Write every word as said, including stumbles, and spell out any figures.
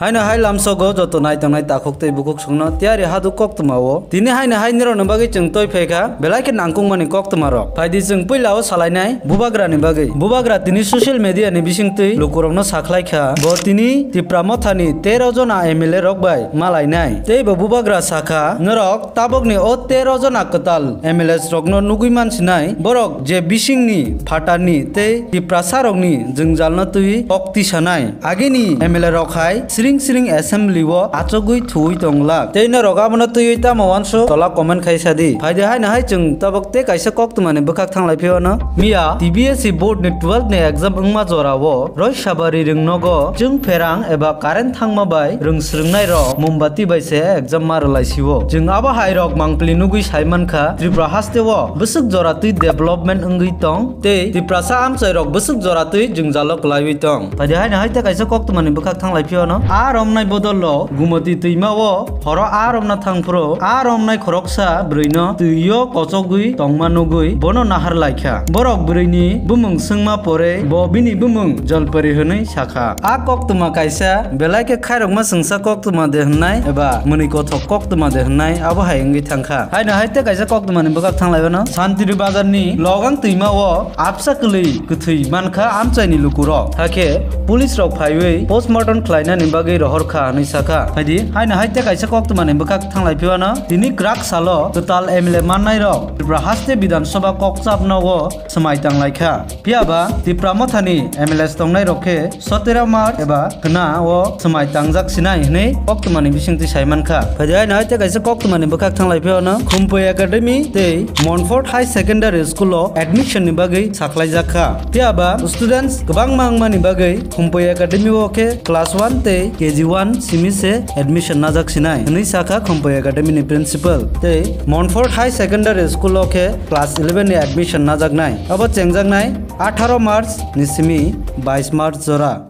Haino hai lamsogo joto naitongnai takhuk tei bukhuk songno tiyari haduk koktwmao. Tini haino hai nirokni bagwi chwng toi phaikha belai khe nangkukmani koktwmarok. Phaidi chwng puilao salainai bubagrani bagwi. Bubagra tini social media ni bisingtwi lukurokno sakhlaikha, bo tini Tipra Mothani tero jona M L A rok bai malainai. Tei bo bubagra sakha, norok tabokni o tero jona kwtal M L As rokno nugwi mansinai, borok je bisingni phatarni tei Tiprasa rokni jwngjalno twi kok tisanai. Agini M L A rok hai siring siring assembly o achugwi thuwi tonglak. Tei norok abono twiwi tamo wansuk tola comment khai sadi. Phaidi haino hai chwng tabok tei kaisa koktwmani bwkhak thanglai phiyano. Miya T B S E board ni twelve ni exam wngma jorao Roisabari rwngnogo chwng pherang eba current thangma bai rwng swrwngnairok mombati bai se exam ma rwlaisio. Chwng abo hairok mangpili nugwi saimankha Tripura hasteo bwswk jora twi development wngwi tong tei Tiprasa amchairok bwswk jora twi jwngjalo kwlaiwi tong. Phaidi haino hai tei kaisa koktwmani bwkhak thanglai phiyano. A romnai bodolo Gumoti twimao horo a romna thangphuru a romnai khoroksa bwrwino twio kochogwi tongma nugwi bono nahar laikha. Borok bwrwini bumung swngma pore bo bini bumung Jalpari hwnwi sakha. A koktwma kaisa belai khe khairokma swngsa koktwma de hwnnai eba mwnwi kothok koktwma de hwnnai abo hai wngwi thangkha. Haino hai tei kaisa koktwmani bwkhak thanglai phano Santiri Bazarni Logang twimao apsa kwlwi kwthwi mankha amchaini lukurok. Hakhe police rok phaiwi postmortem khlainani bagwi rohorkha hwnwi sakha. Phaidi haino hai tei kaisa koktwmani bwkhak thanglai phiyano tini kwrak salo kwtal M L A mannairok Tripura haste Bidhan Sabha kokchapnogo swmai tanglaikha. Phiyaba Tipra Mothani M L As tongnairok khe sotera March eba khna o swmai tangjak sinai hwnwi koktwmani bisingtwi saimankha. Phaidi haino hai tei kaisa koktwmani bwkhak thanglai phiyano Khumpui Academy tei Montfort High Secondary School o admission ni bagwi sakhlaijakha. Phiyaba students kwbangma wngmani bagwi Khumpui Academy o khe class one tei K G one simi se admission najak sinai hwnwi sakha Khumpui Academy ni principal. Tei Montfort High Secondary School o khe class eleven ni admission najaknai. Abo chengjaknai atharo March ni simi bais March jora.